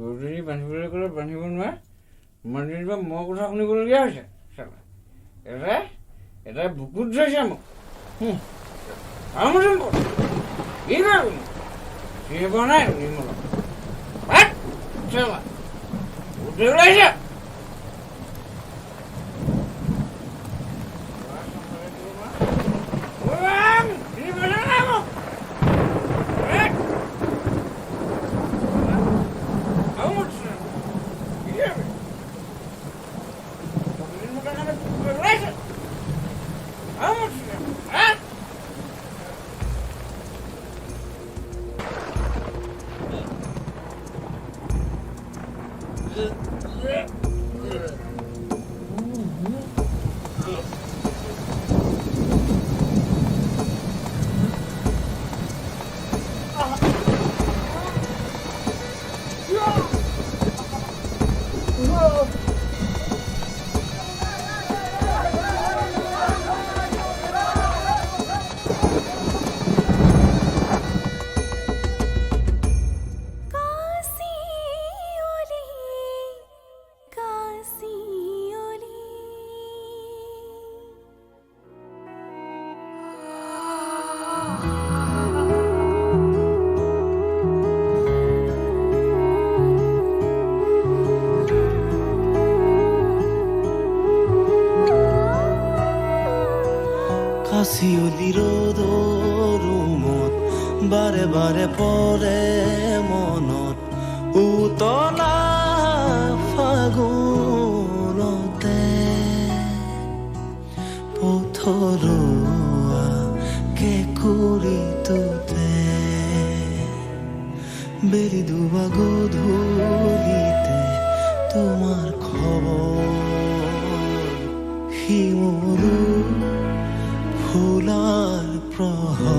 গৰুজনী বান্ধিবলৈ ক'লে বান্ধিব নোৱাৰে, মানুহজনীৰ পৰা মই কথা শুনিবলগীয়া হৈছে। চালা এটাই এটাই বুকুত ধৰিছে মোক। আৰু কি কৰিব, চিনি পোৱা নাই নিৰ্মলক। চালা উঠি ওলাইছে। চিনি পাইছে নাই মোক? আৰু মোক কি কৰিবি? ওলাইছে আৰু মোক হা। কাশিয়লি কাশিয়লি। কাশিয়লি ৰ'দৰ ৰুমত বাৰে বাৰে পৰে মনত উতলা ফাগুনতে, পথৰুৱা কেঁকুৰিটোতে, বেলি ডুবা গধূলিতে তোমাৰ খবৰ, শিমলু ফুলাৰ প্ৰহৰ।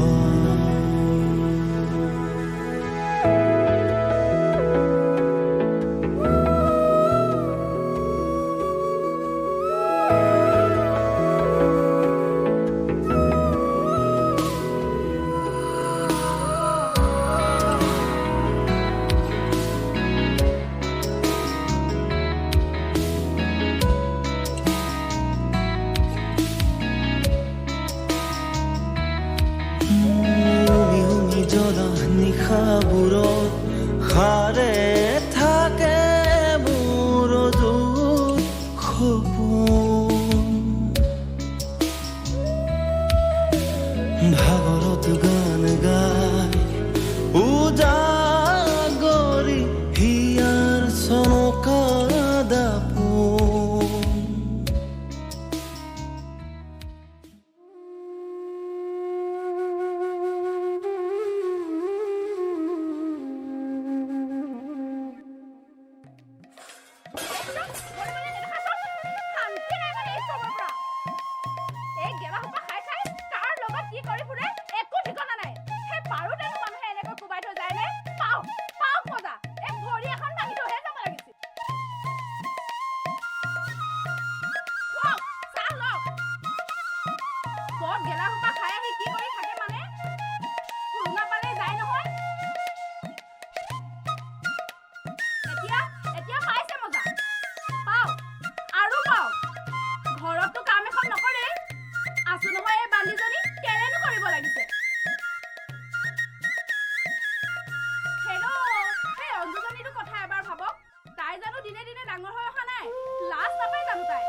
উমি উমি জ্বলা নিশাবোৰত সাৰে থাকে মোৰ অযুত সপোন, ভাগৰত গান গাই উজাগৰি হিয়াৰ চনকা দাপোন। শান্তি নাই মানে এই চবৰ পৰা। এই গেলা সোপা খাই খাই কাৰ লগত কি কৰি ফুৰে একো ঠিকনা নাই। সেই পাৰোতেনো মানুহে এনেকৈ কোবাই থৈ যায়নে? পাওক পাওক মজা, এই ভৰি এখন ভাঙি থৈহে যাব লাগিছিল। লওক, চাহ লওক। বৰ গেলা সোপা খাই আহি কি কৰি থাকে মানে সুৰুঙা পালে যায় নহয়। এতিয়া এতিয়া পাইছে মজা, পাওক আৰু পাওক। ঘৰততো কাম এখন নকৰে, আছো নহয় এই বান্দীজনী, কেলেনো কৰিব লাগিছে? হেৰ', সেই অঞ্জুজনীৰো কথা এবাৰ ভাবক। তাই জানো দিনে দিনে ডাঙৰ হৈ অহা নাই? লাজ নাপায় জানো তাই?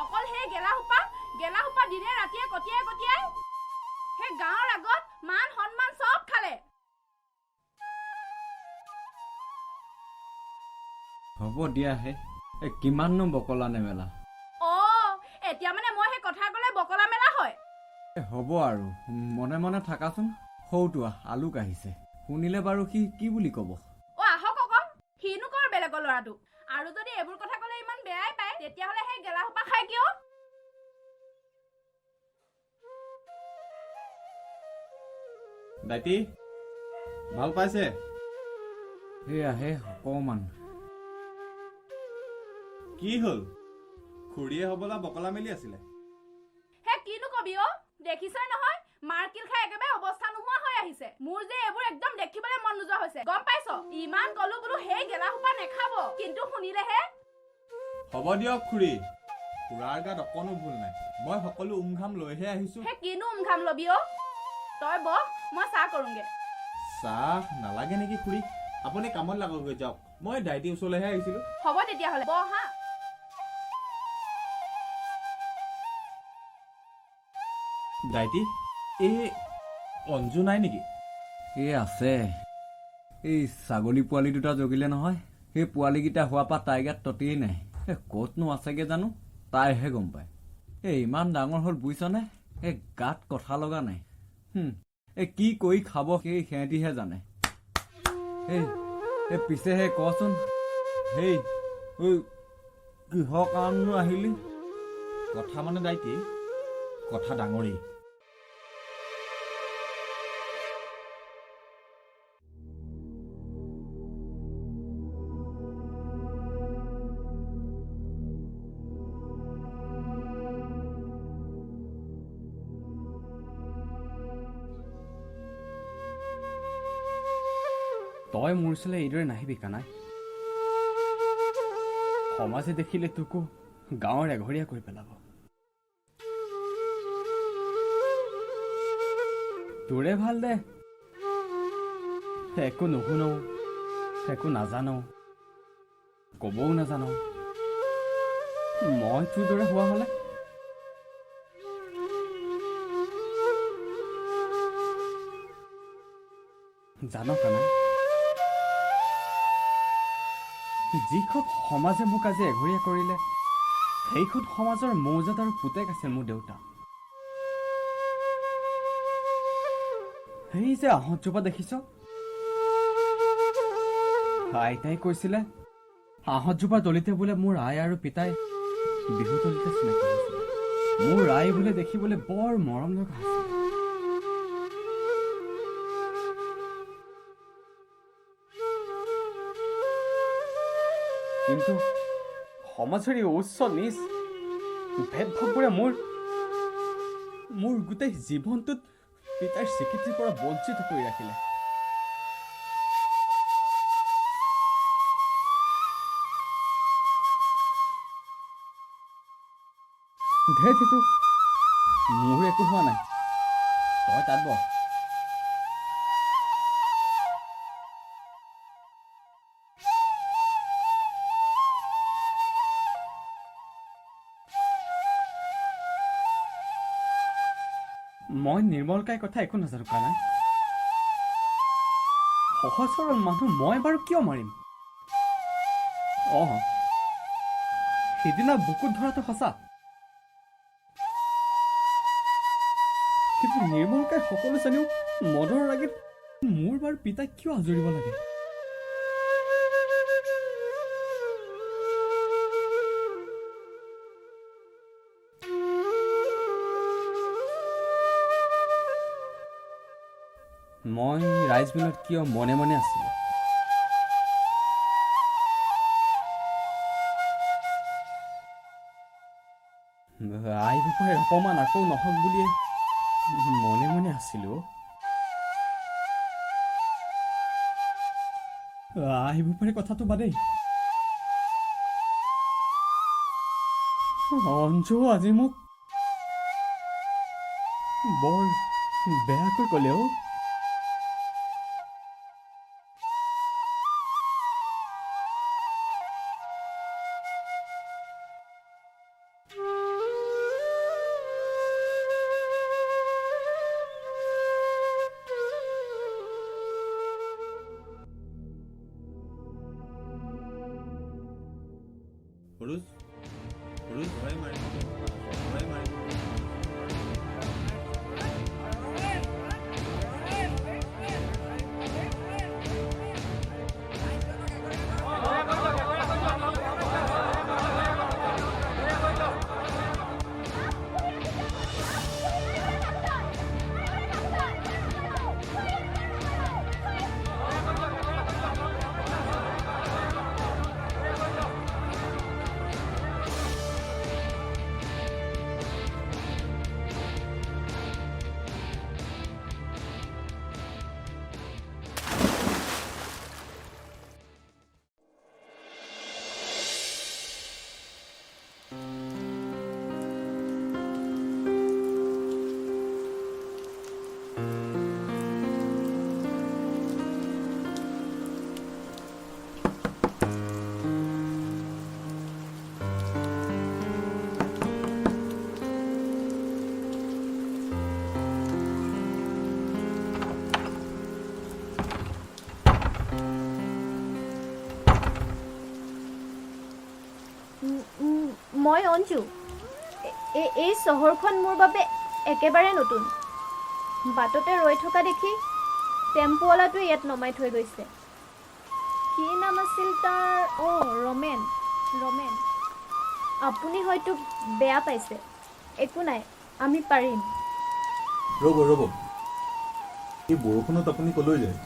অকল সেই গেলা সোপা গেলা সোপা দিনে ৰাতিয়ে কটিয়াই কটিয়াই সেই গাঁৱৰ আগত মান সন্মান চব খালে। হ'ব দিয়া হে, এই কিমাননো বকলা নেমেলা। অ, এতিয়া মানে মই সেই কথা ক'লে বকলা মেলা হয়? এ হ'ব আৰু, মনে মনে থাকাচোন। সৌটোৱা আলুক আহিছে, শুনিলে বাৰু সি কি বুলি ক'ব? অ, আহক আকৌ, সিনো কৰ বেলেগৰ ল'ৰাটো। আৰু যদি এইবোৰ কথা ক'লে ইমান বেয়াই পায়, তেতিয়াহ'লে সেই গেলা সোপা খাই কিয়? দাইটি, ভাল পাইছে? সেয়া হে, অকণমান। কি হ'ল, খুৰীয়ে হ'বলা বকলা মেলি আছিলে? হে, কিনো কবি অ, দেখিছই নহয়, মাৰকিল খাই একেবাৰে অৱস্থা নোহোৱা হৈ লৈ আহিছে। মোৰ যে এইবোৰ একদম দেখিবলৈ মন নোযোৱা হৈছে, গম পাইছ? ইমান কলো বোলো সেই গেলা সোপা নেখাব, কিন্তু শুনিলেহে। হ'ব দিয়ক খুৰী, খুৰাৰ গাত অকণো ভুল নাই, মই সকলো উমঘাম লৈহে আহিছো। হে কিনো উমঘাম লবি অ, তই বহ, মই চাহ কৰোঁগে। চাহ নালাগে নেকি খুৰী? আপুনি কামত লাগকগৈ যাওক, মই দাইটিৰ ওচৰলৈহে আহিছিলো। হ'ব তেতিয়াহ'লে বহ। হা দাইটি, এই অঞ্জু নাই নেকি? এই আছে, এই ছাগলী পোৱালি দুটা জগিলে নহয়, সেই পোৱালিকেইটা হোৱাৰ পৰা তাইৰ গাত ততেই নাই। এই ক'তনো আছেগে জানো, তাইহে গম পায়। এই ইমান ডাঙৰ হ'ল বুজিছনে, এই গাত কথা লগা নাই। এই কি কৰি খাব সেই সিহঁতিহে জানে। এই এই পিছেহে কচোন, হেই ঐ কিহৰ কাৰণনো আহিলি? কথা মানে দাইটি, কথা ডাঙৰেই। তই মোৰ ওচৰলৈ এইদৰে নাহিবি কানাই। সমাজে দেখিলে তোকো গাঁৱৰ এঘৰীয়া কৰি পেলাব। তোৰে ভাল দে, একো নুশুনো, একো নাজানো, ক'বও নাজানো। মই তোৰ দৰে হোৱা হ'লে জান কানাই, যিখন সমাজে মোক আজি এঘৰীয়া কৰিলে, সেইখন সমাজৰ মৌজাদাৰ পুতেক আছিল মোৰ দেউতা। সেই যে আহঁতজোপা দেখিছ, আইতাই কৈছিলে আহঁতজোপাৰ তলিতে বোলে মোৰ আই আৰু পিতাই বিহু তলিতে চিনাকি হৈছিলে। মোৰ আই বোলে দেখিবলৈ বৰ মৰম লগা আছিল। কিন্তু সমাজৰ এই উচ্চ নীচ ভেদভাৱবোৰে মোৰ গোটেই জীৱনটোত পিতাৰ স্বীকৃতিৰ পৰা বঞ্চিত কৰি ৰাখিলে। ধেত, সেইটো মোৰ একো হোৱা নাই, তই তাত বহ। মই নিৰ্মলকাইৰ কথা একো নাজানো কানাই। সহজ সৰল মানুহ মই বাৰু কিয় মাৰিম? অ, সিদিনা বুকুত ধৰাটো সঁচা, কিন্তু নিৰ্মলকাই সকলো জানিও মদৰ ৰাগিত মোৰ বাৰু পিতাক কিয় আজুৰিব লাগে? মই ৰাইজমেলত কিয় মনে মনে আছিলোঁ? আই বোপাইৰ অপমান আকৌ নহওক বুলিয়ে মনে মনে আছিলোঁ। আই বোপাইৰ কথাটো বাদেই, অঞ্জু আজি মোক বৰ বেয়াকৈ ক'লে অ'। সৰুজ, সৰুজ, ভয় মাৰি, ভয় মাৰি। মই অঞ্জু। এই চহৰখন মোৰ বাবে একেবাৰে নতুন। বাটতে ৰৈ থকা দেখি টেম্পোৱালাটোৱে ইয়াত নমাই থৈ গৈছে। কি নাম আছিল তাৰ? অ' ৰমেন। ৰমেন, আপুনি হয়তো বেয়া পাইছে। একো নাই, আমি পাৰিম। ৰ'ব ৰ'ব, এই বৰষুণত আপুনি ক'লৈ যায়?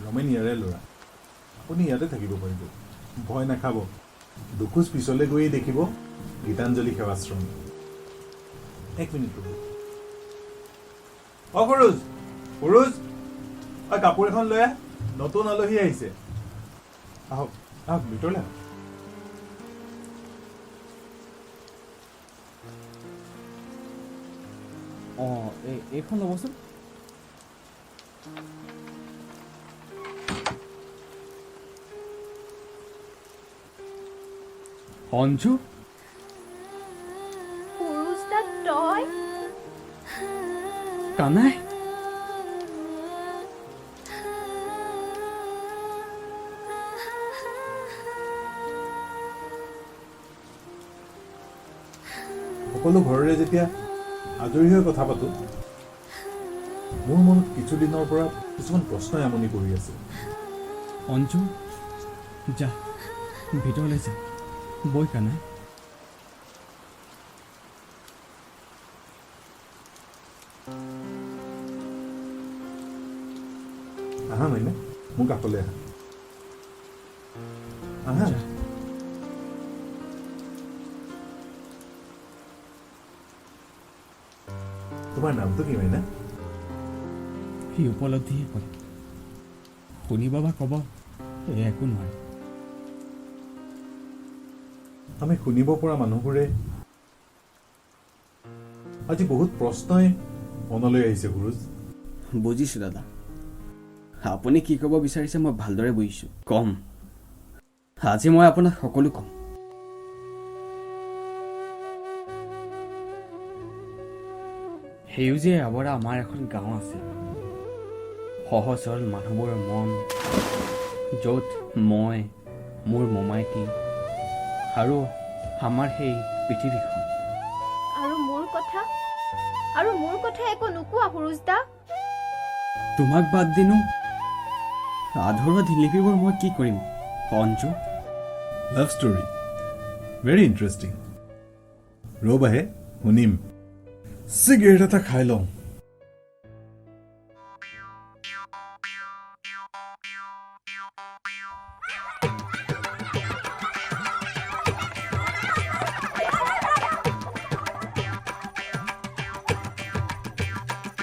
ৰমেন ইয়াৰে ল'ৰা, আপুনি ইয়াতে থাকিব পাৰিব, ভয় নাখাব। দুখোজ পিছলৈ গৈয়ে দেখিব গীতাঞ্জলি সেৱাশ্ৰম। এক মিনিট ৰ'ব। অ সৰোজ, সৰোজ, অ কাপোৰ এখন লৈ আহ, নতুন আলহী আহিছে। আহক আহক, ভিতৰলৈ আহক। অঁ, এইখন ল'বচোন। অঞ্জু। সৰোজ দা, তই? কানাই, সকলো ঘৰৰে যেতিয়া আজৰি হৈ কথা পাতোঁ, মোৰ মনত কিছুদিনৰ পৰা কিছুমান প্ৰশ্নই আমনি কৰি আছে। অঞ্জু, যা ভিতৰলৈ যা। বৈ কানাই। আহা মাইনা, মোৰ কাষলৈ আহা। আহা। তোমাৰ নামটো কি মাইনা? সি উপলব্ধিহে কৰে, শুনিব বা ক'ব এয়া একো নোৱাৰে। আমি শুনিব পৰা মানুহবোৰে আজি বহুত প্ৰশ্নই মনলৈ আহিছে সুৰুজ। বুজিছোঁ দাদা, আপুনি কি ক'ব বিচাৰিছে মই ভালদৰে বুজিছোঁ। ক'ম, আজি মই আপোনাক সকলো ক'ম। সেউজীয়াই আৱৰা আমাৰ এখন গাঁও আছিল। সহজ সৰল মানুহবোৰৰ মন, য'ত মই, মোৰ মোমাইটি আৰু আমাৰ সেই পৃথিৱীখন। আৰু মোৰ কথা, আৰু মোৰ কথা একো নোকোৱা সুৰুজ দা। তোমাক বাদ দিনো আধৰুৱা দিনলিপিবোৰ মই কি কৰিম Anju? Love story, very interesting. ৰ'বাহে শুনিম, চিগাৰেট এটা খাই লওঁ।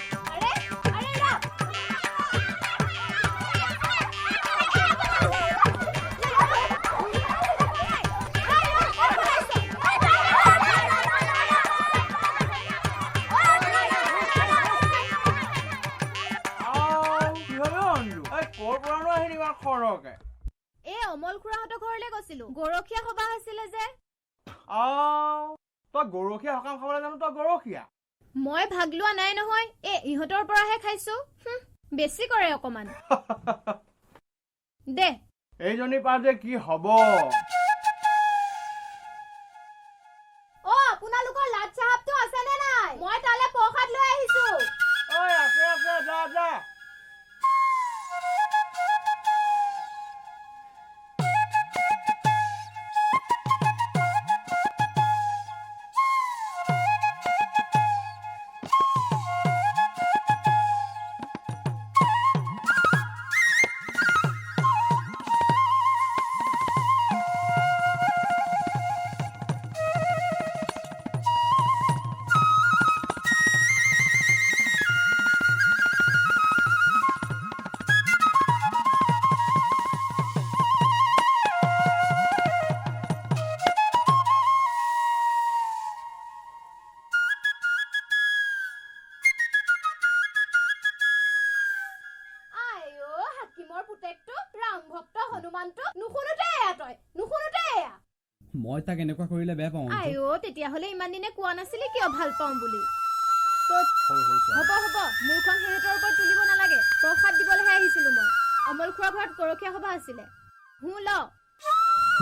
আৰে আৰে ৰ। কি হ'ল অ অঞ্জু? এই ক'ৰ পৰানো আহিলি ইমান সৰহকে? এই অমল খুৰাহঁতৰ ঘৰলৈ গৈছিলো, গৰখীয়া সবাহ আছিলে যে। আও, তই গৰখীয়া সকাম খাবলৈ জানো তই গৰখীয়া? মই ভাগ লোৱা নাই নহয়, এই ইহঁতৰ পৰাহে খাইছো। বেছি কৰে অকমান। দে। এইজনীৰ পৰা যে কি হ'ব। অ আপোনালোকৰ লাট চাহাবটো আছেনে নাই? মই তালৈ প্ৰসাদ লৈ আহিছো। ঐ আছে আছে, যা যা। হনুমানটো নুশুনোতে এয়া, তই নুশুনোতে এয়া। মই তাক এনেকুৱা কৰিলে বেয়া পাওঁ। আই অ, তেতিয়াহ'লে ইমান দিনে কোৱা নাছিলি কিয় ভাল পাওঁ বুলি? হ'ব হ'ব, মোৰখন সিহঁতৰ ওপৰত তুলিব নালাগে। প্ৰসাদ দিবলৈহে আহিছিলো মই। অমল খুৰা ঘৰত গৰখীয়া সভা আছিলে। হু ল।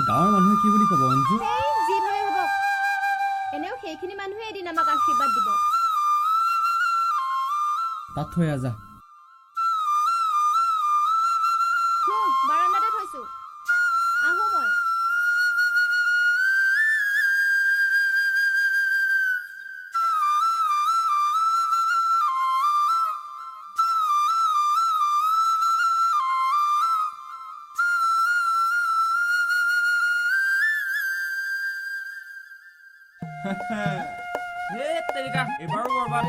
গাঁৱৰ মানুহে কি বুলি ক'ব অঞ্জু? যি ভাবে হ'ব, এনেও সেইখিনি মানুহে এদিন আমাক আশীৰ্বাদ দিব। তাত থৈ আহ যা। বাৰান্দাতে থৈছো, আহো মই। এইবাৰো বৰবাদ।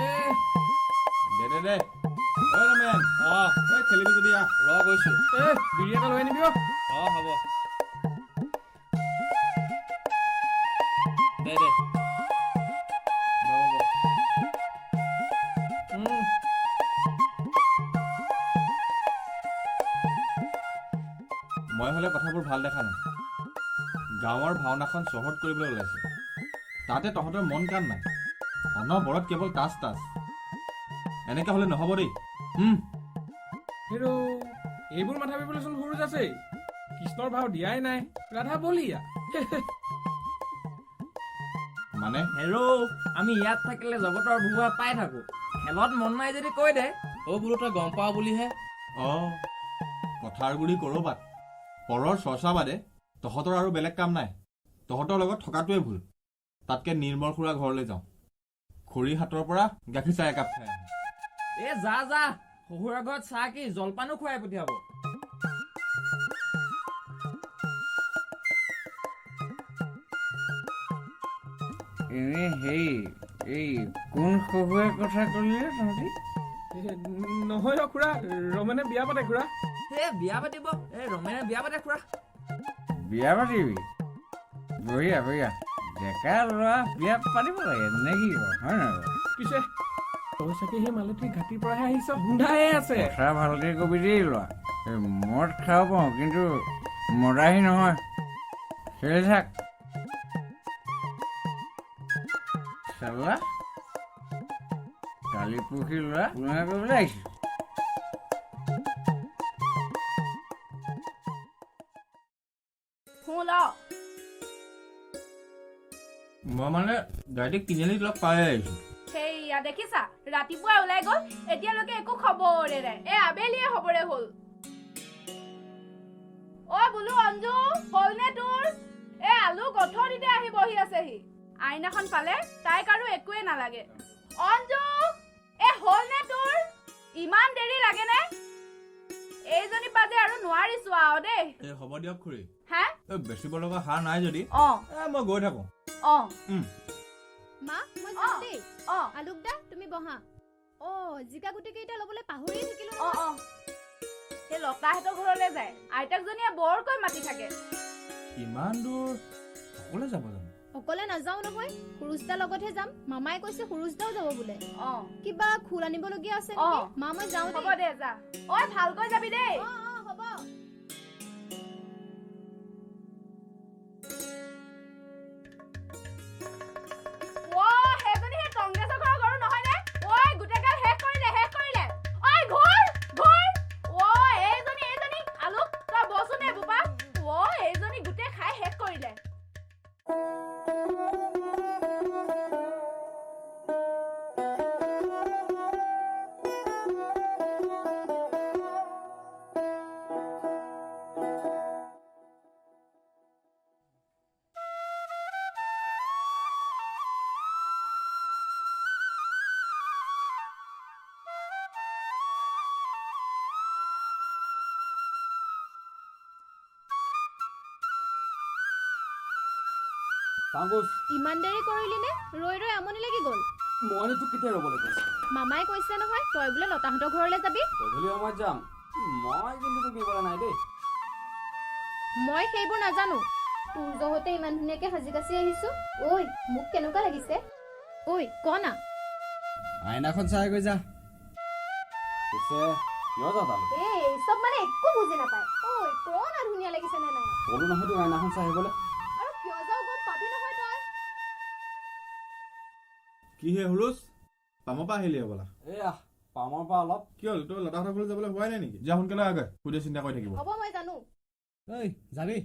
দে দে দে। ঐ ৰমেন, অ, ঐ খেলিবি যদি আহ। ৰ গৈছো। এ বিৰি এটা লৈ আনিবি। অ হ'ব দে দে। মই হ'লে কথাবোৰ ভাল দেখা নাই। গাঁৱৰ ভাওনাখন চহৰত কৰিবলৈ ওলাইছে, তাতে তহঁতৰ মন কাণ নাই, অনবৰত কেৱল তাচ তাচ। এনেকে হ'লে নহ'ব দেই। হেৰ' এইবোৰ মাথা মাৰিবলৈচোন সুৰুজ আছেই। কৃষ্ণৰ ভাও দিয়াই নাই, ৰাধা বলিয়া। মানে হেৰ', আমি ইয়াত থাকিলে জগতৰ ভুৱা পাই থাকো। খেলত মন নাই যদি কৈ দে। অ বোলো তই গম পাৱ বুলিহে। অ, কথাৰ গুৰি কৰবাত পৰৰ চৰ্চা বাদে তহঁতৰ আৰু বেলেগ কাম নাই। তহঁতৰ লগত থকাটোৱে ভুল। তাতকে নিৰ্মল খুৰা ঘৰলৈ যাওঁ, খুৰীৰ হাতৰ পৰা গাখীৰ চাহ একাপ খাই আহোঁ। এ যা যা, শহুৰৰ ঘৰত চাহ কি জলপানো খুৱাই পঠিয়াব। এনেই হেৰি, এই কোন শহুৱে কথা ক'লি তহঁতি? নহয় অ খুৰা, ৰমেনে বিয়া পাতে খুৰা। এই বিয়া পাতিব? এই ৰমেনে বিয়া পাতে খুৰা। বিয়া পাতিবি? বঢ়িয়া বঢ়িয়া, ডেকা ল'ৰা বিয়া পাতিব লাগে নে কি হয় নহয়? পিছে তই চাগে সেই মালতীৰ ঘাটিৰ পৰাহে আহিছ, গোন্ধায়ে আছে। কথা ভালকে কবি দেই ল'ৰা। এই মদ খাব পাৰোঁ কিন্তু মদাহী নহয়। খেলি থাক চালা, কালি পৰহি ল'ৰা পুৰণা কৰিবলৈ আহিছোঁ। মই মানে গাড়ীত তিনিআলিত লগ পাই আহিছোঁ। সেইয়া দেখিছা, ৰাতিপুৱাই ওলাই গ'ল, এতিয়ালৈকে একো খবৰে নাই। এই আবেলিয়ে খবৰে হ'ল। অ বোলো অঞ্জু, হ'লনে তোৰ? এই আলু গঠনিতে আহি বহি আছেহি। আইনাখন পালে তাইক আৰু একোৱে নালাগে। অঞ্জু, এ হ'লনে তোৰ? ইমান দেৰি লাগেনে? এইজনী পাজে আৰু নোৱাৰিছো আৰু দেই। এই হ'ব দিয়ক খুৰী। হা, এই বেচিব লগা সাৰ নাই যদি অ মই গৈ থাকো। অ মা, মই যাম দেই। অ আলোক দা, তুমি বহা। অ, জিকা গুটি কেইটা ল'বলৈ পাহৰিয়ে থাকিলো। অ অ, সেই লতাহঁতৰ ঘৰলৈ যায়, আইতাকজনীয়ে বৰকৈ মাতি থাকে। ইমান দূৰ অকলে যাব জানো? অকলে নাযাও নহয়, সুৰুজদাৰ লগতহে যাম। মামাই কৈছে সুৰুজদাও যাব বোলে। অ, কিবা খোল আনিবলগীয়া আছে নেকি? মা মই যাওঁ দেই। হ'ব দে যা। ঐ ভালকৈ যাবি দেই। অ অ হ'ব। ইমান দেৰি কৰিলি নে? ৰৈ ৰৈ আমনি লাগি গ'ল। মইনো তোক কেতিয়া ৰ'বলৈ কৈছো? মামাই কৈছে নহয়, তই বোলে লতাহঁতৰ ঘৰলৈ যাবি। গধূলি সময়ত যাম মই, কিন্তু তোক নিবলৈ নাই দেই। মই সেইবোৰ নাজানো। তোৰ জহতে ইমান ধুনীয়াকে সাজি কাচি আহিছো। ঐ মোক কেনেকুৱা লাগিছে? ঐ ক না। আইনাখন চাই গৈ যা। পিছে কিয় যাওঁ তালৈ? এই চব মানে একো বুজি নাপায়। ঐ ক না, ধুনীয়া লাগিছে। ক'লো নহয় তোক আইনাখন চাই আহিবলৈ। আৰু কিয় যাওঁ গম পাবি নহয় তই। কি হে হুৰুজ, পামৰ পৰা আহিলি হ'বলা? এয়া পামৰ পৰা অলপ। কি হ'ল, তই লতাহঁতৰ ঘৰলৈ যাবলৈ হোৱাই নাই নেকি? যা সোনকালে আগে, সুধে চিন্তা কৰি থাকিব। হ'ব মই জানো। ঐ যাবি?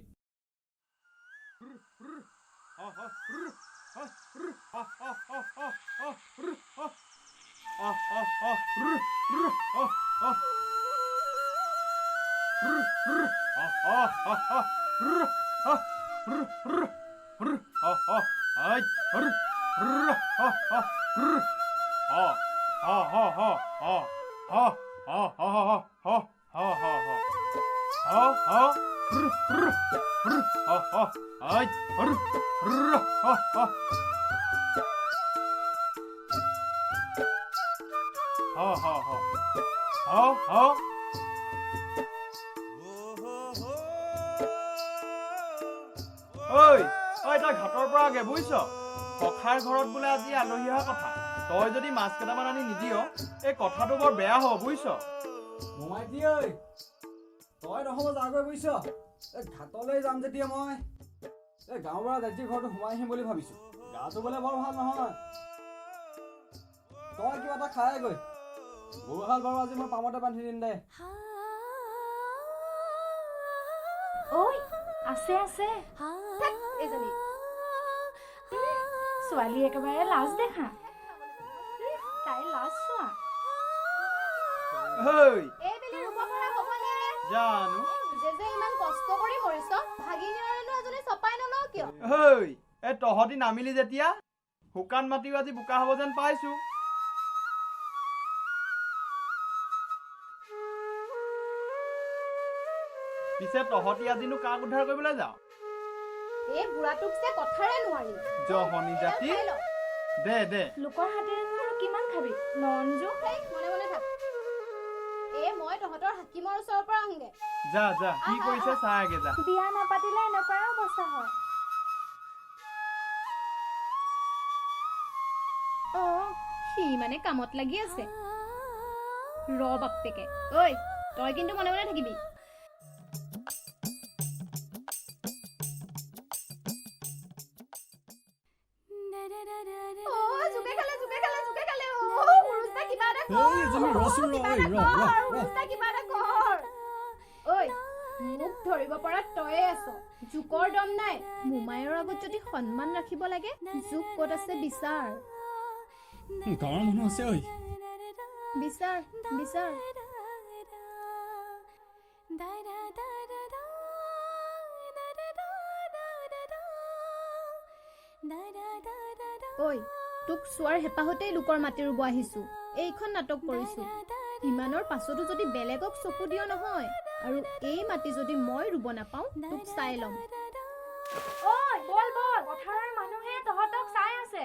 ঐ ঐ, তই ঘাটৰ পৰা আগে বুজিছ, ককাৰ ঘৰত বোলে আজি আলহী অহা কথা। তই যদি মাছ কেইটামান আনি নিদিয়, এই কথাটো বৰ বেয়া হ'ব বুজিছ। মোমাইটি ঐ, তই নহ'ব যাগৈ বুজিছ। এই ঘাটলৈ যাম যেতিয়া মই এই গাঁওবুঢ়া দাইটিৰ ঘৰটো সোমাই আহিম বুলি ভাবিছোঁ। গাটো বোলে বৰ ভাল নহয়, তই কিবা এটা খাই গৈ। গৰুহাল বাৰু আজি মই পামতে বান্ধি দিম দে। ঐ আছে আছে, এইজনী ছোৱালী একেবাৰে লাজ দেখা, তাই লাজ চোৱা। জানো নিজে যে ইমান কষ্ট কৰি মৰিছ, ভাগিনীয়ৰেনো এজনী চপাই নলওঁ কিয়? হৈ, এই তহঁতি নামিলি যেতিয়া শুকান মাটিও আজি বোকা হ'ব যেন পাইছো। পিছে তহঁতি আজিনো কাক উদ্ধাৰ কৰিবলৈ যাওঁ? এই বুঢ়াটোক যে কথাৰে নোৱাৰি। জহনী জাতি, দে দে। লোকৰ হাতেৰেনো আৰু কিমান খাবি নঞ্জু? মনে মনে থাক। এ মই তহঁতৰ হাকিমৰ ওচৰৰ পৰা আহোঁগে। যা যা, কি কৰিছে চাই আগে যা। বিয়া নাপাতিলে এনেকুৱাই অৱস্থা হয়। অ সি মানে কামত লাগি আছে। ৰ বাপ্পেকে, ঐ তই কিন্তু মনে মনে থাকিবি। মোক ধৰিব পৰা তয়ে আছ, জোকৰ দম নাই। মোমাইৰ আগত যদি সন্মান ৰাখিব লাগে, জোক ক'ত আছে বিচাৰ। গাঁৱৰ মানুহ আছে ঐ, বিচাৰ বিচাৰ। ঐ তোক চোৱাৰ হেঁপাহতেই লোকৰ মাটি ৰুব আহিছো, এইখন নাটক কৰিছো। ইমানৰ পাছতো যদি বেলেগক চকু দিয় নহয়, আৰু এই মাটি যদি মই ৰুব নাপাওঁ, তোক চাই ল'ম। ঐ বল বল, পথাৰৰ মানুহে তহঁতক চাই আছে।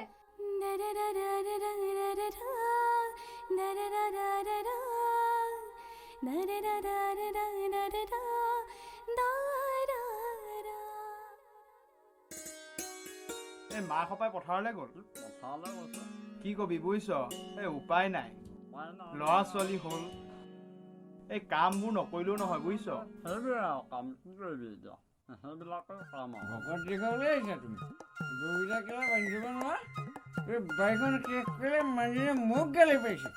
এই মা খপাই পথাৰলৈ গ'ল। কি কবি বুজিছ, এই উপায় নাই, ল'ৰা ছোৱালী হ'ল, এই কামবোৰ নকৰিলেও নহয় বুজিছ। ভকত দেখুৱাবলৈ আহিছা তুমি, গৰুকেইটা কেলা বান্ধিব নোৱাৰা। এই বাৰীখন শেষ কৰিলে মানুহজনীয়ে মোক গালি পাৰিছে।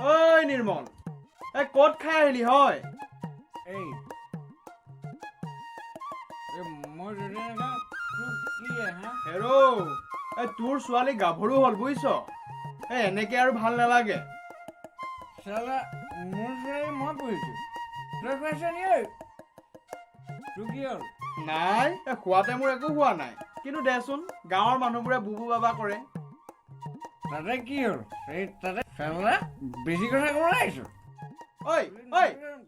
ঐ নিৰ্মল, এই ক'ত খাই আহিলি হয়? এই মই যদি নাখাওঁ তোৰ কি হা? হেৰৌ, এই তোৰ ছোৱালী গাভৰু হ'ল বুজিছ, এই এনেকে আৰু ভাল নালাগে। চালা মোৰ ছোৱালী মই পুহিছো, তই খুৱাইছ নি? ঐ তোৰ কি হ'ল? নাই, এই খোৱাতে মোৰ একো হোৱা নাই, কিন্তু দেচোন গাঁৱৰ মানুহবোৰে বুবু বাবা কৰে। তাতে কি হ'ল? এই তাতে চালা বেছি কথা ক'বলৈ আহিছ। ঐ ঐ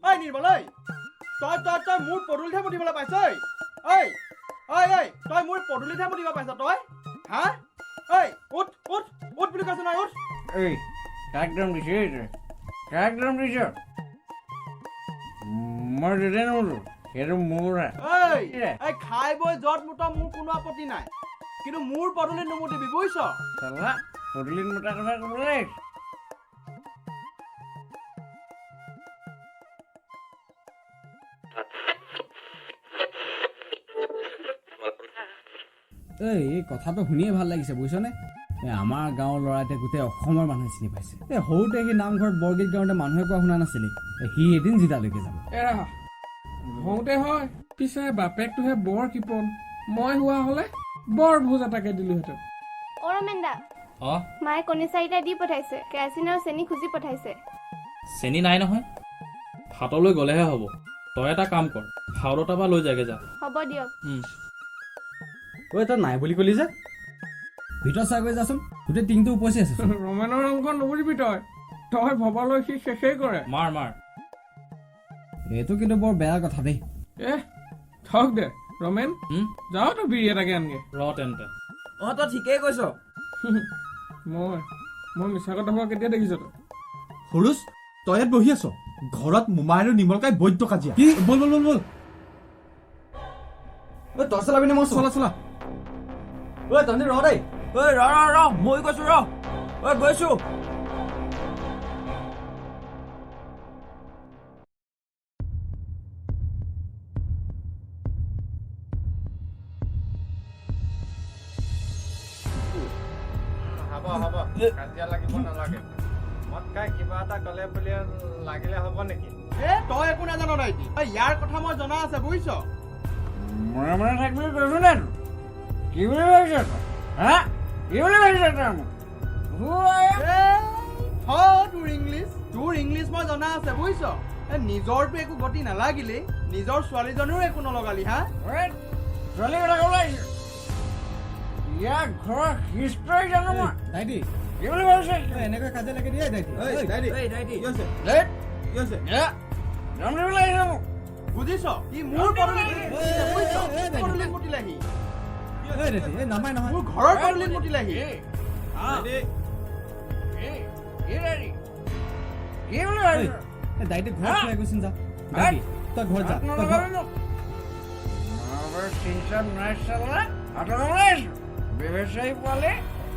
ঐ নিৰ্মল, ঐ তই তই তই মোৰ পদূলিতহে মুতিবলৈ পাইছ? ঐ ঐ ঐ ঐ তই মোৰ পদূলিতহে মুতিব পাইছ তই? হা? ঐ উঠ উঠ উঠ বুলি কৈছো নহয়, উঠ। এই কাক দম দিছ? এই তই কাক দম দিছ? মই য'তে নমুতো সেইটো মোৰ কথা। ঐ এই খাই বৈ য'ত মুত মোৰ কোনো আপত্তি নাই, কিন্তু মোৰ পদূলিত নুমুতিবি বুজিছ। চালা পদূলিত মুতা কথা ক'বলৈ আহিছ। এই কথাটো শুনিয়ে ভাল লাগিছে বুজিছনে। আমাৰ গাঁৱৰ ল'ৰা এতিয়া গোটেই অসমৰ মানুহে চিনি পাইছে। এই সৰুতে সি নামঘৰত বৰগীত গাওঁতে মানুহে কোৱা শুনা নাছিলি, সি এদিন জিতালৈকে যাব। এৰা হওঁতে হয়, পিছে বাপেকটোহে বৰ কৃপণ। মই হোৱা হ'লে বৰ ভোজ এটাকে দিলোহেঁতেন। অ ৰমেন দা, মায়ে কণী চাৰিটা দি পঠাইছে, কেৰাচিন আৰু চেনি খুজি পঠাইছে। চেনি নাই নহয়, হাতলৈ গ'লেহে হ'ব। তই এটা কাম কৰ, হাওলতা পৰা লৈ যাগে যা। হ'ব দিয়ক। ঐ তই নাই বুলি কলি যে, ভিতৰত চাগৈ যাচোন, গোটেই টিংটো উপচি আছে। ৰমেনৰ অংক নুবুজিবি তই, তই ভবালৈ সি শেষেই কৰে। মাৰ মাৰ, এইটো কিন্তু বৰ বেয়া কথা দেই। এ থক দে ৰমেন, যাওঁ তই বিৰি এটাকে আনগে। ৰ তেন্তে। অ তই ঠিকেই কৈছ। মই মই মিছা কথা কোৱা কেতিয়া দেখিছ তই? সৰুজ, তই ইয়াত বহি আছ, ঘৰত মোমাই আৰু নিমলকাই বৈদ্য কাজিয়া। কি? বল বল বল বল। ঐ তই চলাবি নে মই চলা চলা। ঐ তহঁতি ৰ দেই। ঐ ৰ ৰ ৰ, মই গৈছো ৰ। ঐ গৈছো। হ'ব হ'ব, কাজিয়া লাগিব নালাগে। মদ খাই কিবা এটা ক'লে বুলি লাগিলে হ'ব নেকি? এ তই একো নাজান দাইটি, ইয়াৰ কথা মই জনা আছে বুজিছ। মনে মনে থাক বুলি কৈছো নাই? কি বুলি ভাবিছ তই? হা, কি বুলি ভাবিছ তই মোক? তোৰ ইংলিছ, তোৰ ইংলিছ মই জনা আছে বুজিছ। নিজৰটো একো গতি নালাগিলেই, নিজৰ ছোৱালীজনীও একো নলগালি। হা, ছোৱালী কথা ক'বলৈ আহিছ? ইয়াৰ ঘৰৰ হিষ্টৰী জানো মই। দাইটি, কি বুলি ভাবিছ? এনেকৈ কাজিয়া লাগি দিয়ে দাইটি। বুজিছ, ই মোৰ পদূলিত মুতিলেহি, মোৰ ঘৰৰ পদূলিত মুতিলেহি। দাইটি ঘৰত সোমাই গৈছোন, যা দাইটি, তই ঘৰত যা।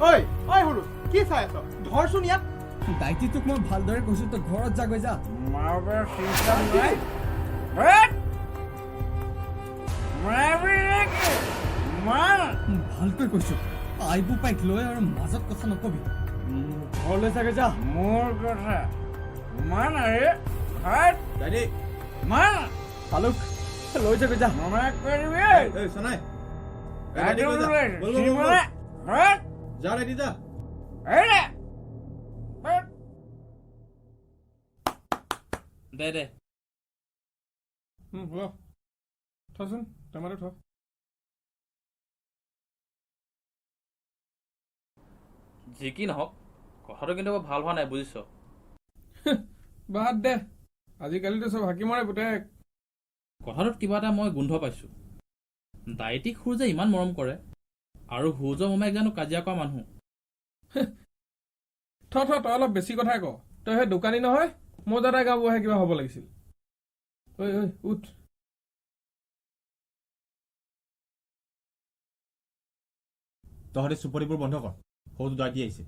ঐ ঐ সৰু, কি চাই আছ? ধৰচোন ইয়াত। দাইটি তোক মই ভালদৰে কৈছো, তই ঘৰত যাগৈ যা। ভালকৈ কৈছো, আইবু পাইক লৈ আৰু মাজত কথা নকবি। ঘৰলৈ চাগৈ যা। মোৰ কথা মান আৰে মান। আলোক লৈ যাগৈ যা। দে দে। থচোন টেমাটো থ। যি কি নহওক, কথাটো কিন্তু বৰ ভাল হোৱা নাই বুজিছ। বাদ দে, আজিকালিতো চব হাকিমৰে পুতেক। কথাটোত কিবা এটা মই গোন্ধ পাইছো। দাইটিক সূৰ্যে ইমান মৰম কৰে, আৰু সূৰ্য মোমাইক জানো কাজিয়া কৰা মানুহ? থ থ, তই অলপ বেছি কথাই ক। তই সেই দোকানী নহয়, মোৰ দাদা গাঁওবুঢ়াহে কিবা হ'ব লাগিছিল। ঐ ঐ উঠ। তহঁতে চুপতিবোৰ বন্ধ কৰ, সৌটো দাইটি আহিছে।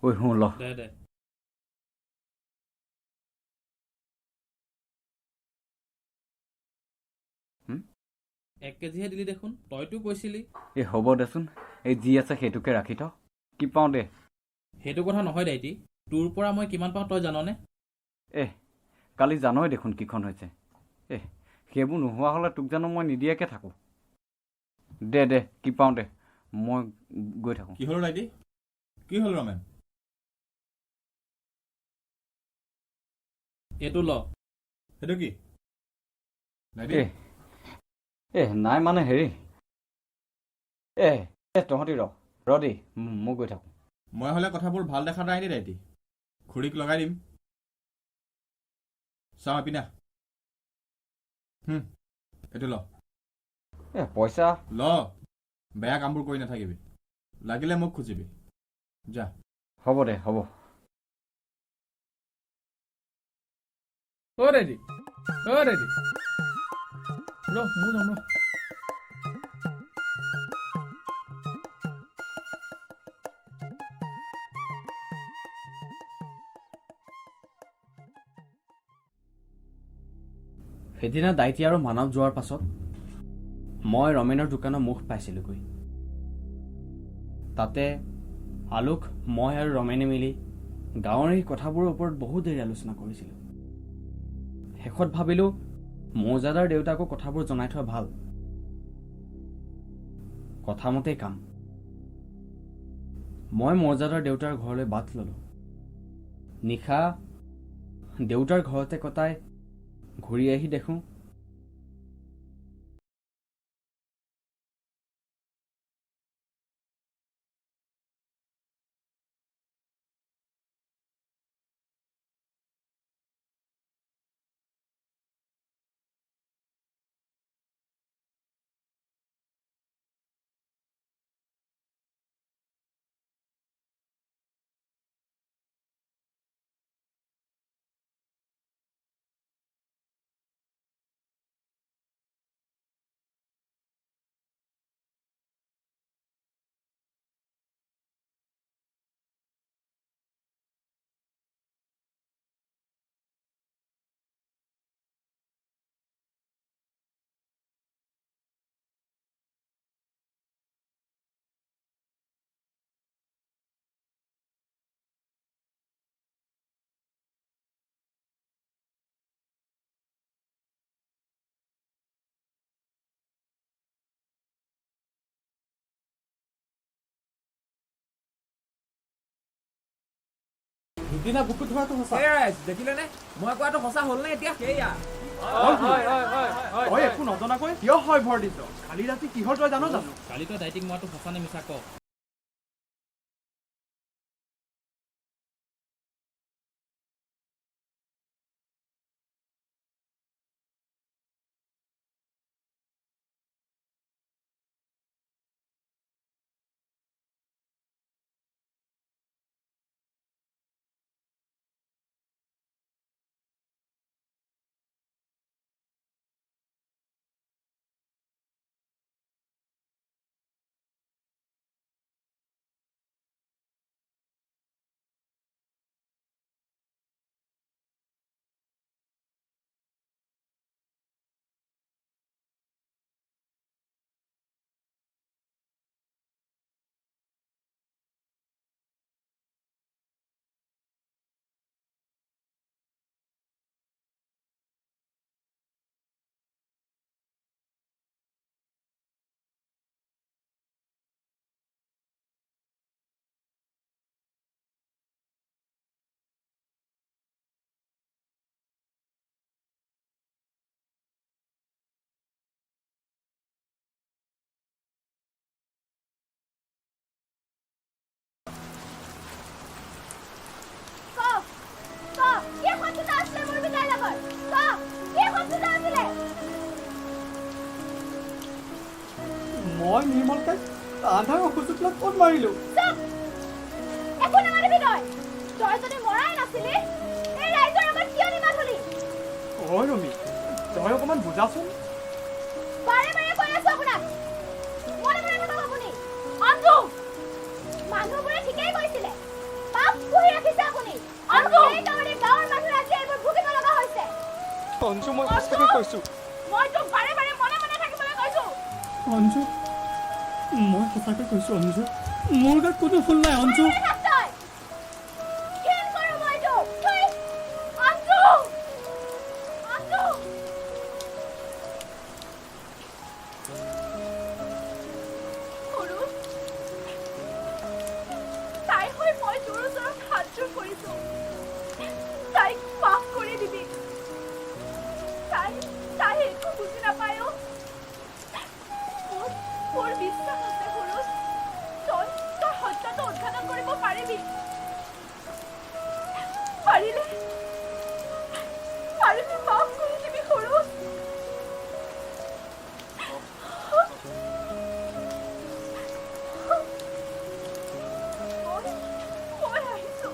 ঐ শুন ল। দে দে। এক কেজিহে দিলি দেখোন, তইতো কৈছিলি। এই হ'ব দেচোন, এই যি আছে সেইটোকে ৰাখি থ। কি পাওঁ দে। সেইটো কথা নহয় দাইটি, তোৰ পৰা মই কিমান পাওঁ তই জাননে? এ কালি জানই দেখোন কিখন হৈছে। এ সেইবোৰ নোহোৱা হ'লে তোক জানো মই নিদিয়াকে থাকোঁ? দে দে, কি পাওঁ দে, মই গৈ থাকোঁ। কি হ'ল দাইটি? কি হ'ল ৰমেন? এইটো ল। সেইটো কি? এ নাই মানে হেৰি, এ এ তহঁতি ৰ ৰ দেই, মই গৈ থাকোঁ। মই হ'লে কথাবোৰ ভাল দেখা নাই দেই দাইটি, খুৰীক লগাই দিম। চাওঁ এপিনা। এইটো ল। এ পইচা ল, বেয়া কামবোৰ কৰি নাথাকিবি, লাগিলে মোক খুজিবি। যা। হ'ব দে, হ'ব। অ দাইটি, অ দাইটি, ৰ মোৰ যাম ৰ। সেইদিনা দাইটি আৰু মানৱ যোৱাৰ পাছত মই ৰমেনৰ দোকানৰ মুখ পাইছিলোগৈ। তাতে আলোক, মই আৰু ৰমেনে মিলি গাঁৱৰ এই কথাবোৰৰ ওপৰত বহুত দেৰি আলোচনা কৰিছিলোঁ। শেষত ভাবিলোঁ মৌজাদাৰ দেউতাকো কথাবোৰ জনাই থোৱা ভাল। কথামতেই কাম। মই মৌজাদাৰ দেউতাৰ ঘৰলৈ বাট ল'লোঁ। নিশা দেউতাৰ ঘৰতে কটাই ঘূৰি আহি দেখোঁ সিদিনা বুকুত ধৰাটো সঁচা। দেখিলেনে মই কোৱাটো সঁচা হ'ল নে এতিয়া? সেয়া তই একো নজনাকৈ কিয় হয় ভৰ দিছ? কালি ৰাতি কিহৰ তই জানো জানো? কালি তই দাইটিক মৰাটো সঁচা নে মিছা ক। মই নিৰ্মল তাইক আন্ধাৰৰ সুযোগ লৈ ক'ত মাৰিলো? একো নামাৰিবি তই। তই যদি মৰাই নাছিলি এই ৰাইজৰ আগত কিয় নিমাত হলি? ঐ ৰমি, তই অকণমান বুজাচোন। বাৰে বাৰে কৈ আছো আপোনাক, মনে মনে থাকক আপুনি। অঞ্জু, মানুহবোৰে ঠিকেই কৈছিলে, পাপ পুহি ৰাখিছে আপুনি। আৰু সেইকাৰণে গাঁৱৰ মানুহে আজি এইবোৰ ভুগিব লগা হৈছে। অঞ্জু, মই সঁচাকৈ কৈছো। মই তোক বাৰে বাৰে মনে মনে থাকিবলৈ কৈছো। অঞ্জু, মই সঁচাকৈ কৈছো অঞ্জু, মোৰ গাত কোনো ভুল নাই অঞ্জু। তাই হৈ মই তোৰ ওচৰত হাতযোৰ কৰিছো, তাইক মাফ কৰি দিবি। তাই তাই একো বুজি নাপায়। মোৰ বিশ্বাস আছে সুৰুজ, তই তই হত্যাটো উদ্ঘাটন কৰিব পাৰিবি। পাৰিলে পাৰিলে মাফ কৰি দিবি সুৰুজ। মই আহিছো।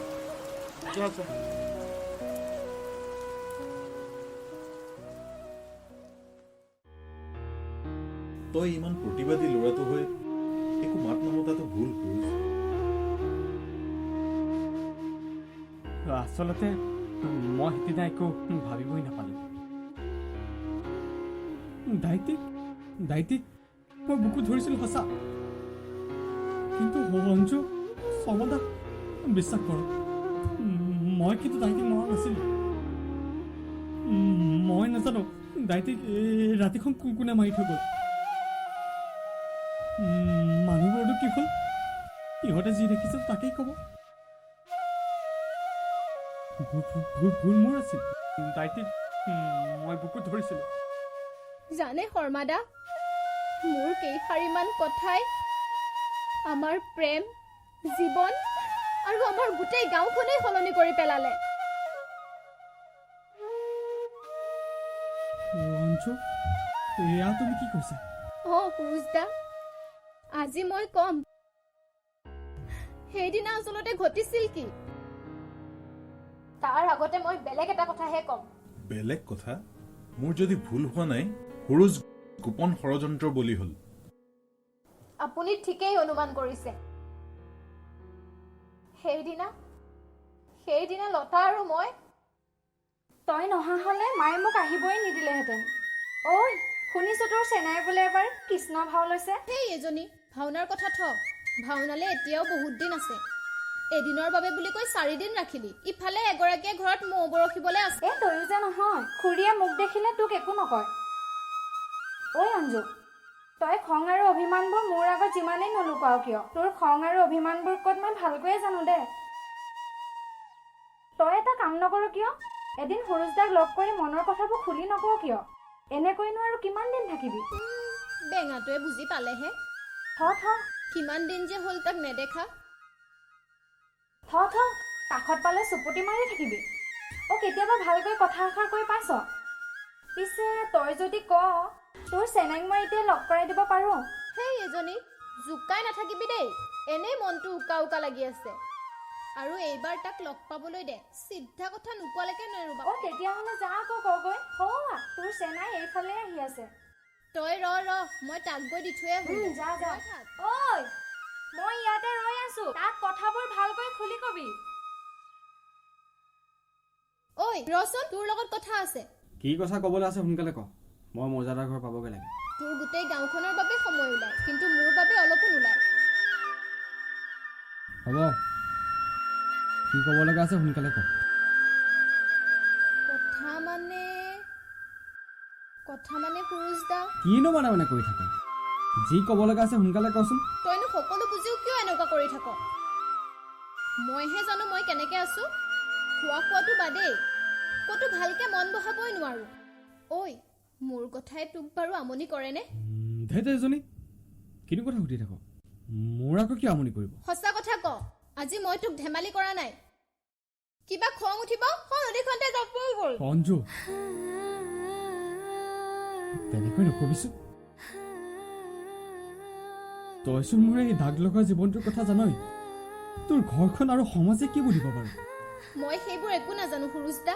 তই ইমান প্ৰতিবাদী ল'ৰাটো হৈ একো মাত নমতাটো ভুল কৰিছ। আচলতে মই সিদিনা একো ভাবিবই নাপালোঁ। দাইটিক দাইটিক মই বুকুত ধৰিছিলোঁ সঁচা, কিন্তু অঞ্জু শৰ্মাদা বিশ্বাস কৰক, মই কিন্তু দাইটিক মৰা নাছিলোঁ। মই নাজানো দাইটিক এই ৰাতিখন কোনে মাৰি থৈ গ'ল। মানুহবোৰতো কি হ'ল, ইহঁতে যি দেখিছিল তাকেই ক'ব। ভুল মোৰ আছিল, দাইটিক মই বুকুত ধৰিছিলোঁ। জানে শৰ্মাদা, মোৰ কেইশাৰীমান কথাই আমাৰ প্ৰেম, জীৱন আৰু আমাৰ গোটেই গাঁওখনেই সলনি কৰি পেলালে। ৰঞ্জু, এয়া তুমি কি কৈছা? অ সুৰুজদা, আজি মই কম সেইদিনা আচলতে ঘটিছিল কি। তাৰ আগতে মই বেলেগ এটা কথাহে কম। বেলেগ কথা? মোৰ যদি ভুল হোৱা নাই, সুৰুজ গোপন ষড়যন্ত্ৰ বলি হ'ল। আপুনি ঠিকেই অনুমান কৰিছে। সেইদিনা লতা আৰু মই। তই নহা হ'লে মায়ে মোক আহিবই নিদিলেহেঁতেন। ঐ শুনিছো তোৰ চেনাই বোলে এবাৰ কৃষ্ণ ভাও লৈছে। সেই এজনী ভাওনাৰ কথা থ, ভাওনালে এতিয়াও বহুত দিন আছে। এদিনৰ বাবে বুলি কৈ 4 দিন ৰাখিলি, ইফালে এগৰাকীয়ে ঘৰত মৌ বৰশিবলৈ আছে। এ তয়ো যে নহয়, খুৰীয়ে মোক দেখিলে তোক একো নকয়। ঐ অঞ্জু, তই খং আৰু অভিমানবোৰ মোৰ আগত যিমানেই নলুকাও কিয়, তোৰ খং আৰু অভিমানবোৰ ক'ত মই ভালকৈয়ে জানো দে। তই এটা কাম নকৰ কিয়, এদিন সুৰুজদাক লগ কৰি মনৰ কথাবোৰ খুলি নকওঁ কিয়? এনেকৈনো আৰু কিমান দিন থাকিবি? বেঙাটোৱে বুজি পালেহে। থ থ, কিমান দিন যে হ'ল তাক নেদেখা। থ থ, কাষত পালে চুপুতি মাৰি থাকিবি। অ কেতিয়াবা ভালকৈ কথা এষাৰ কৈ পাইছ? পিছে তই যদি ক, তোৰ চেনাইক মই এতিয়া লগ কৰাই দিব পাৰোঁ। সেই এজনী জোকাই নাথাকিবি দেই, এনেই মনটো উকা উকা লাগি আছে। আৰু এইবাৰ তাক লগ পাবলৈ দে, চিধা কথা নোকোৱালৈকে নেৰোবা। অ তেতিয়াহ'লে যা আকৌ কগৈ। হৌৱা, তোৰ চেনাই এইফালে আহি আছে। তই ৰ ৰ, মই তাক গৈ দি থৈ আহোঁ। যা যা। ঐ মই ইয়াতে ৰৈ আছো, তাক কথাবোৰ ভালকৈ খুলি কবি। ঐ ৰচোন, তোৰ লগত কথা আছে। কি কথা ক'বলৈ আছে সোনকালে ক, মই মৌজাদাৰ ঘৰ পাবগৈ লাগে। তোৰ গোটেই গাঁওখনৰ বাবে সময় ওলায়, কিন্তু মোৰ বাবে অলপো নোলায়। হ'ব, কি ক'ব লগা আছে সোনকালে ক। কথা মানে কথা মানে সুৰুজদা। কিনো মানে মানে কৰি থাক, যি ক'ব লগা আছে সোনকালে কচোন। তইনো সকলো বুজিও কিয় এনেকুৱা কৰি থাক? মইহে জানো মই কেনেকে আছো। খোৱা খোৱাটো বাদেই, ক'তো ভালকে মন বহাবই নোৱাৰো। ঐ মোৰ কথাই তোক বাৰু আমনি কৰেনে? ধেত এজনী, কিনো কথা সুধি থাক, মোৰ আকৌ কিয় আমনি কৰিব? সঁচা কথা ক, আজি মই তোক ধেমালি কৰা নাই। কিবা খং উঠিব, নদীখনতে যাবই গ'ল। অঞ্জু, তেনেকৈ নকবিচোন। তইচোন মোৰ এই দাগ লগা জীৱনটোৰ কথা জানই। তোৰ ঘৰখন আৰু সমাজে কি বুলিব বাৰু? মই সেইবোৰ একো নাজানো সুৰুজদা।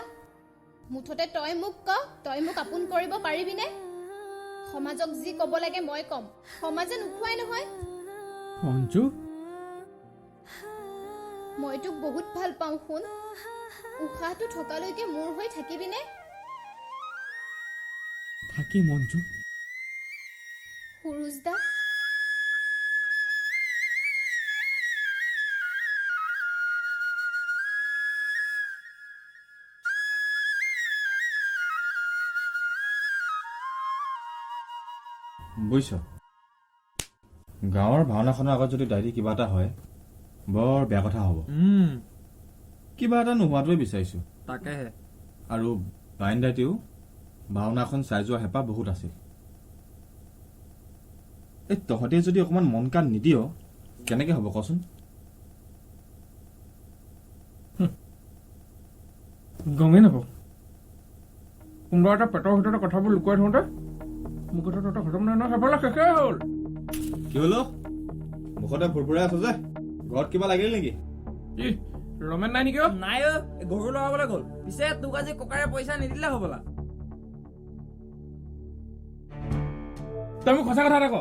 মুঠতে তই মোক ক, তই মোক আপোন কৰিব পাৰিবিনে? সমাজক যি ক'ব লাগে মই ক'ম, সমাজে নোখোৱাই নহয়। অঞ্জু, মই তোক বহুত ভাল পাওঁ শুন, উশাহটো থকালৈকে মোৰ হৈ থাকিবিনে? থাকিম অঞ্জু। সুৰুজদা, বুজিছ, গাঁৱৰ ভাওনাখনৰ আগত যদি ডায়েৰী কিবা এটা হয়, বৰ বেয়া কথা হ'ব। কিবা এটা নোহোৱাটোৱে বিচাৰিছোঁ। তাকেহে। আৰু বাইন দাইটিও ভাওনাখন চাই যোৱা হেঁপাহ বহুত আছিল। এই তহঁতে যদি অকণমান মন কাণ নিদিয় কেনেকৈ হ'ব কচোন? গমেই নাপাওঁ। কোনোবা এটা পেটৰ ভিতৰতে কথাবোৰ লুকুৱাই থওঁতে মোৰ কথা তহঁতে খতম নহয়, সেইফালে শেষেই হ'ল। কি হ'ল মুখতে ভুৰভুৰাই আছ যে, ঘৰত কিবা লাগিল নেকি? ই ৰমেন নাই নেকি? নাই অ, গৰু লগাবলৈ গ'ল। পিছে তোক আজি ককাৰে পইচা নিদিলে হ'বলা। তই মোক সঁচা কথা এটা ক,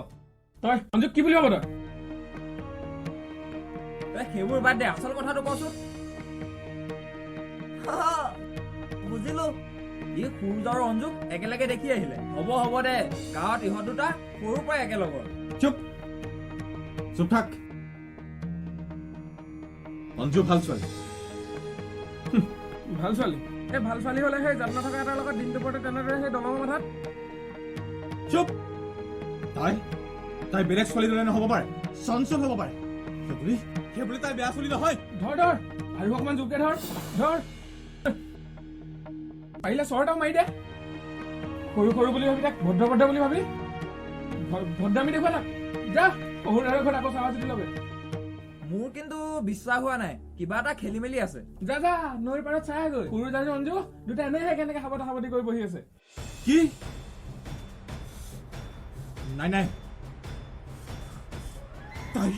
তই অঞ্জুক কি বুলি ভাব? তই তই সেইবোৰ বাদ দে, আচল কথাটো কচোন। বুজিলো, ই সূৰুজ আৰু অঞ্জুক একেলগে দেখি আহিলে। হ'ব হ'ব দে, গাঁৱত ইহঁত দুটা সৰুৰ পৰাই একেলগৰ। চুপ চুপ থাক। অঞ্জু ভাল ছোৱালী। ভাল ছোৱালী? এই ভাল ছোৱালী হ'লে সেই জাত নথকা এটাৰ লগত দিন দুপৰতে তেনেদৰে সেই দলঙৰ মাথাত। চুপ। তাই তাই বেলেগ ছোৱালীৰ দৰে নহ'ব পাৰে, চঞ্চল হ'ব পাৰে, সেইবুলি তাই বেয়া ছোৱালী নহয়। ধৰ ধৰ আৰু অকণমান জোৰকে ধৰ ধৰ, পাৰিলে চৰ এটাও মাৰি দে। সৰু সৰু বুলি ভাবি তাক ভদ্ৰ ভদ্ৰ বুলি ভাবি ভদ্ৰামি দেখুৱা তাক। যা শহুৰ ঘৰত আকৌ চাৱা চিতি ল'বে। মোৰ কিন্তু বিশ্বাস হোৱা নাই, কিবা এটা খেলি মেলি আছে। যা যা নৈৰ পাৰত চাই গৈ সৰু আৰু অঞ্জু দুটা এনেহে কেনেকে সাৱটা সাৱটি কৰি বহি আছে। কি? নাই নাই, তাই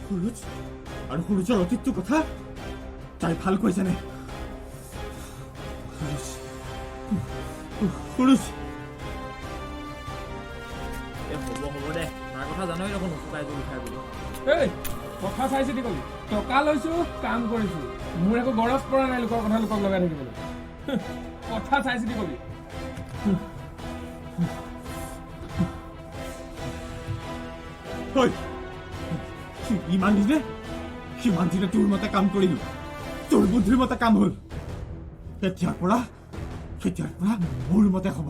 সুৰুজ আৰু সুৰুজৰ অতীতটোৰ কথা তাই ভালকৈ জানে। সুৰুজ। এ হ'ব হ'ব দে, তাৰ কথা জানই দেখোন, উচুকাই জোল খাই বুলি। এই কথা চাই চিতি কলি, টকা লৈছো কাম কৰিছো, মোৰ একো গৰজ পৰা নাই লোকৰ কথা লোকক লগাই থাকিবলৈ। কথা চাই চিতি কবি। ইমান দিনে সিমান দিনে তোৰ মতে কাম কৰিলো, তোৰ বুদ্ধিৰ মতে কাম হ'ল, এতিয়াৰ পৰা মোৰ মতে হ'ব।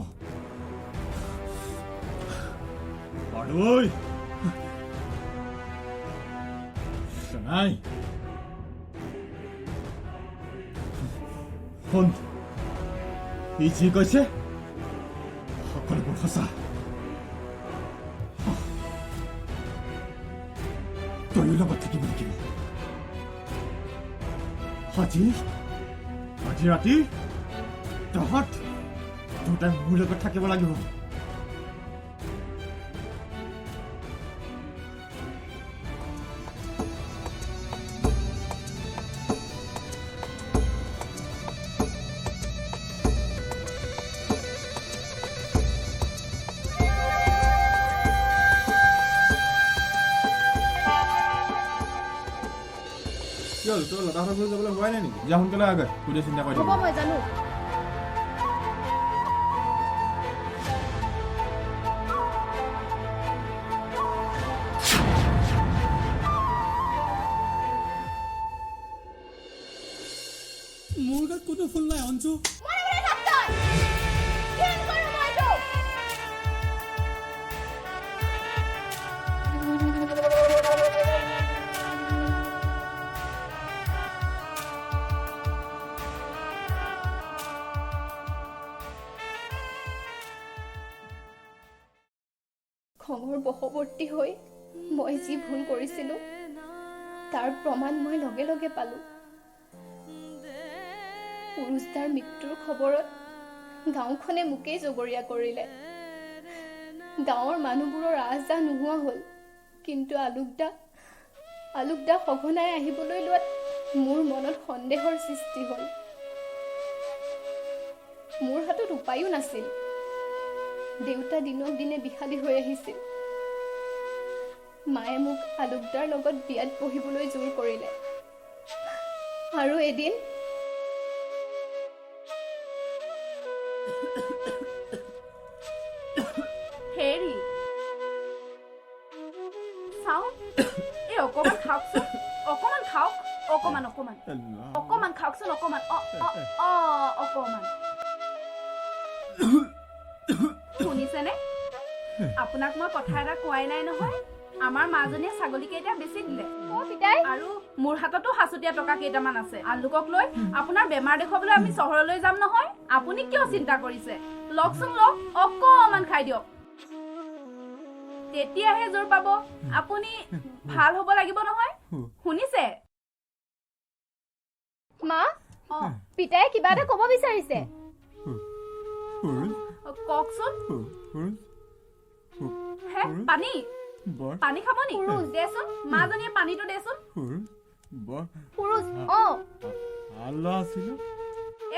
আৰু নাই শুন, ই যি কৈছে সকলোবোৰ সঁচা। তয়ো লগত থাকিব লাগিব। আজি আজি ৰাতি তহঁত দুটাই মোৰ লগত থাকিব লাগিব। তোৰ লতাহঁতৰ ঘৰত যাবলৈ হোৱাই নাই নেকি? যা সোনকালে আগে, সুধি চিন্তা কৰি হ'ব মই জানো। মোৰ গাত কোনো ভুল নাই অঞ্জু। খঙৰ বশৱৰ্তী হৈ মই যি ভুল কৰিছিলো তাৰ প্ৰমাণ মই লগে লগে পালো। পুৰুষদাৰ মৃত্যুৰ খবৰত গাঁওখনে মোকেই জগৰীয়া কৰিলে। গাঁৱৰ মানুহবোৰৰ আহ যাহ নোহোৱা হ'ল, কিন্তু আলোকদা সঘনাই আহিবলৈ লোৱাত মোৰ মনত সন্দেহৰ সৃষ্টি হ'ল। মোৰ হাতত উপায়ো নাছিল। দেউতা দিনক দিনে বিষালী হৈ আহিছিল। মায়ে মোক আলোকদাৰ লগত বিয়াত বহিবলৈ জোৰ কৰিলে। আৰু এদিন হেৰি চাওঁ, এই অকণমান খাওকচোন, অকণমান খাওক, অকণমান অকণমান অকণমান খাওকচোন, অকণমান অ অ অ অকণমান। শুনিছেনে, আপোনাক মই কথা এটা কোৱাই নাই নহয়। আমাৰ মাজনীয়ে ছাগলী কেইটা বেচি দিলে আৰু মোৰ হাততো সাঁচতীয়া টকা কেইটামান আছে। আলোকক লৈ আপোনাৰ বেমাৰ দেখুৱাবলৈ আমি চহৰলৈ যাম নহয়, আপুনি কিয় চিন্তা কৰিছে? লওকচোন লওক, অকণমান খাই দিয়ক, তেতিয়াহে জোৰ পাব। আপুনি ভাল হ'ব লাগিব নহয়, শুনিছে? মা, পিতাই কিবা এটা ক'ব বিচাৰিছে। কওকচোন। হে পানী পানী খাব নি? দেচোন মাজনীয়ে পানীটো দেচোন।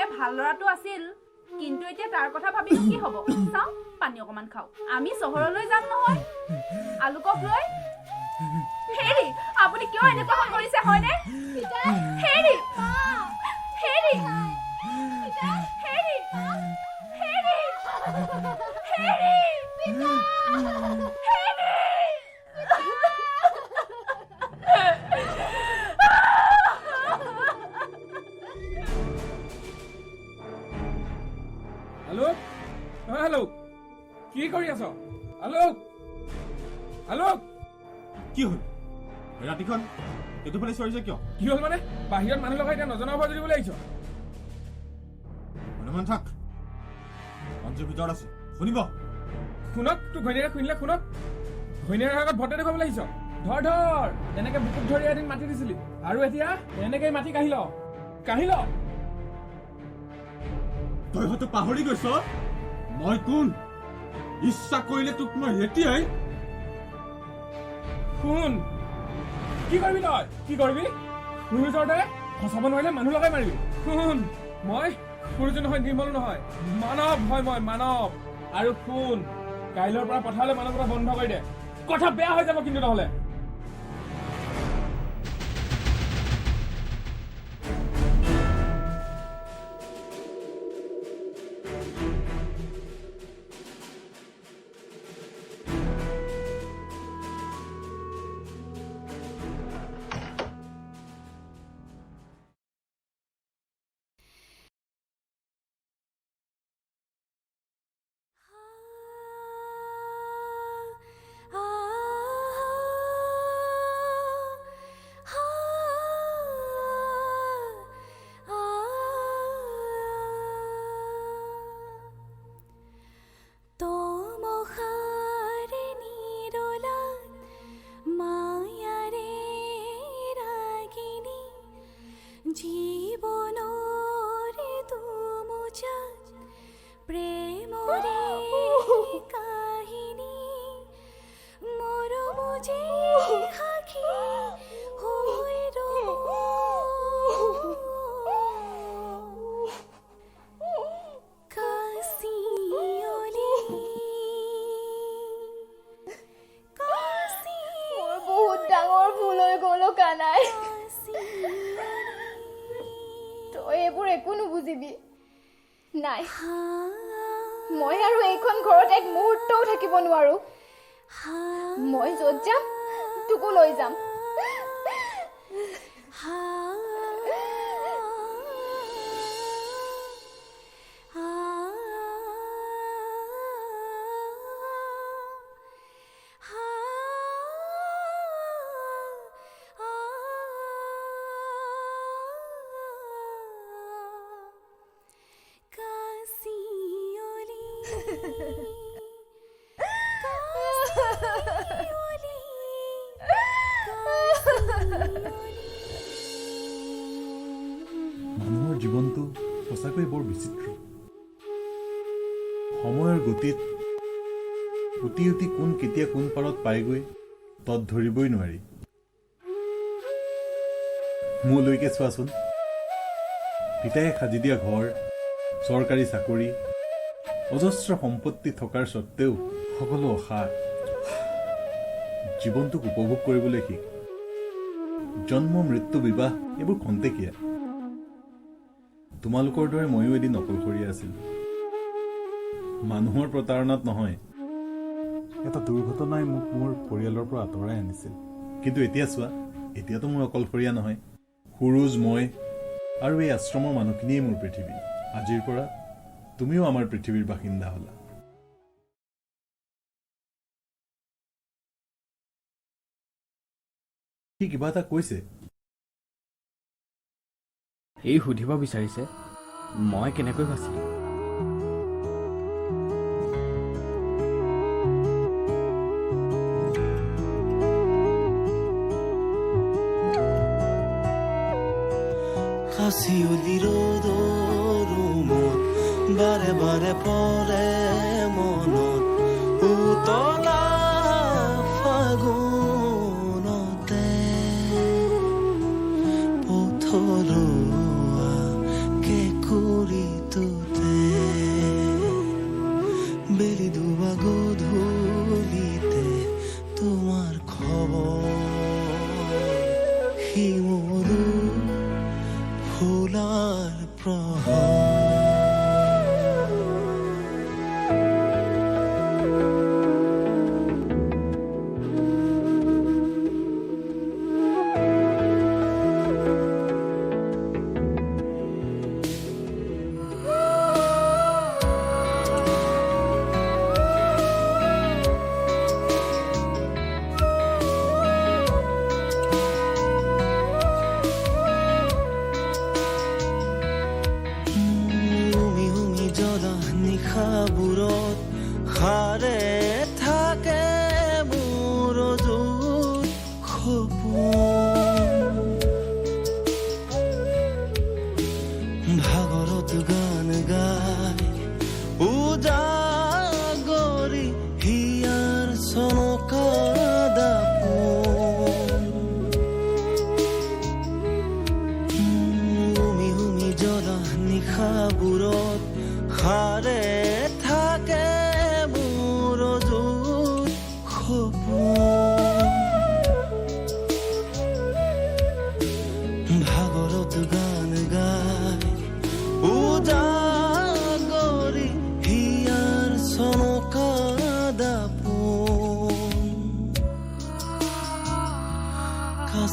এ ভাল ল'ৰাটো আছিল, কিন্তু এতিয়া তাৰ কথা ভাবিলো কি হ'ব। চাওঁ পানী অকণমান খাওঁ, আমি চহৰলৈ যাম নহয় আলোকক লৈ। হেৰি আপুনি কিয় এনেকুৱা কৰিছে হয়নে? হেৰি হেৰি হেৰি হেৰি হেৰি হেৰি। আলোক, অ আলোক, কি কৰি আছ? আলোক, আলোক। কি হ'ল? ৰাতিখন এইটো ফালে চিঞৰিছে কিয়? কি হ'ল মানে, বাহিৰত মানুহ লগাই এতিয়া নজনা ভয় ধৰিবলৈ আহিছ? হনুমান থাক, অঞ্জুৰ ভিতৰত আছে, শুনিব। শুনক, তোৰ ঘৈণীয়েৰে শুনিলে শুনক। ঘৈণীয়েৰৰ আগত ভদ্ৰ দেখুৱাবলৈ আহিছ? ধৰ ধৰ, এনেকে বুকুত ধৰি এদিন মাতি দিছিলি, আৰু এতিয়া এনেকেই মাটি কাঢ়ি ল, কাঢ়ি ল। তই হয়তো পাহৰি গৈছ মই কোন। ইচ্ছা কৰিলে তোক মই এতিয়াই। শুন, কি কৰিবি তই? কি কৰিবি? সূৰুযৰ দৰে ফচাব নোৱাৰিলে মানুহ লগাই মাৰিবি। শুন, মই সূৰুয নহয়, নিৰ্মল নহয়, মানৱ হয় মই, মানৱ। আৰু শুন, কাইলৈৰ পৰা পথাৰলৈ মানুহ কথা বন্ধ কৰি দে, কথা বেয়া হৈ যাব কিন্তু নহ'লে। তমসাৰে নিৰলা মায়াৰে ৰাগিনী, জীৱনৰে দুমোজাত প্ৰেমৰে কাহিনী, মৰম যে সাক্ষী হৈ ৰ'ব। কাচিয়লি মোৰ বহুত ডাঙৰ ভুল হৈ গ'ল অ' কানাই। তই এইবোৰ একো নুবুজিবি। নাই, মই আৰু এইখন ঘৰত এক মুহূৰ্তও থাকিব নোৱাৰো। মই য'ত যাম তোকো লৈ যাম। কাচিয়লি মানুহৰ জীৱনটো সঁচাকৈয়ে বৰ বিচিত্ৰ। সময়ৰ গতিত উটি উটি কোন কেতিয়া কোন পাৰত পায়গৈ তত ধৰিবই নোৱাৰি। মোলৈকে চোৱাচোন, পিতায়ে সাজি দিয়া ঘৰ, চৰকাৰী চাকৰি, অজস্ৰ সম্পত্তি থকাৰ স্বত্তেও সকলো অসাৰ। জীৱনটোক উপভোগ কৰিবলৈ শিক। জন্ম, মৃত্যু, বিবাহ এইবোৰ খন্তেকীয়া। তোমালোকৰ দৰে ময়ো এদিন অকলশৰীয়া আছিলোঁ। মানুহৰ প্ৰতাৰণাত নহয়, এটা দুৰ্ঘটনাই মোক মোৰ পৰিয়ালৰ পৰা আঁতৰাই আনিছিল। কিন্তু এতিয়া চোৱা, এতিয়াতো মই অকলশৰীয়া নহয়। সুৰুজ, মই আৰু এই আশ্ৰমৰ মানুহখিনিয়েই মোৰ পৃথিৱী। আজিৰ পৰা তুমিও আমাৰ পৃথিৱীৰ বাসিন্দা হ'লা। সি কিবা এটা কৈছে। এই সুধিব বিচাৰিছে মই কেনেকৈ বাচিলোঁ। কাচিয়লি ৰ'দৰ ৰুমত বাৰে বাৰে পৰে মনত উতলা ফাগুনতে, পথৰুৱা কেঁকুৰিটোতে, বেলি ডুবা গধূলিতে তোমাৰ খবৰ শিমলু ফুলাৰ প্ৰহৰ।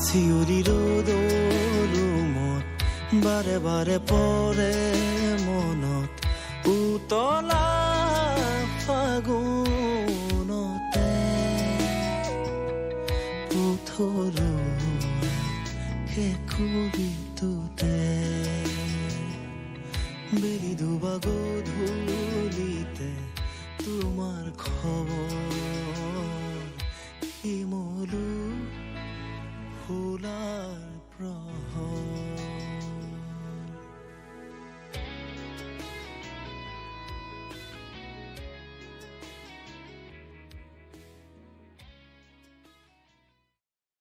চিঞৰি ৰ'দত বাৰে বাৰে পৰে মনত উতলা ফাগুনতে পথৰুৱা কেঁকুৰিটোতে বেলি ডুবা গধূলিতে তোমাৰ খবৰ।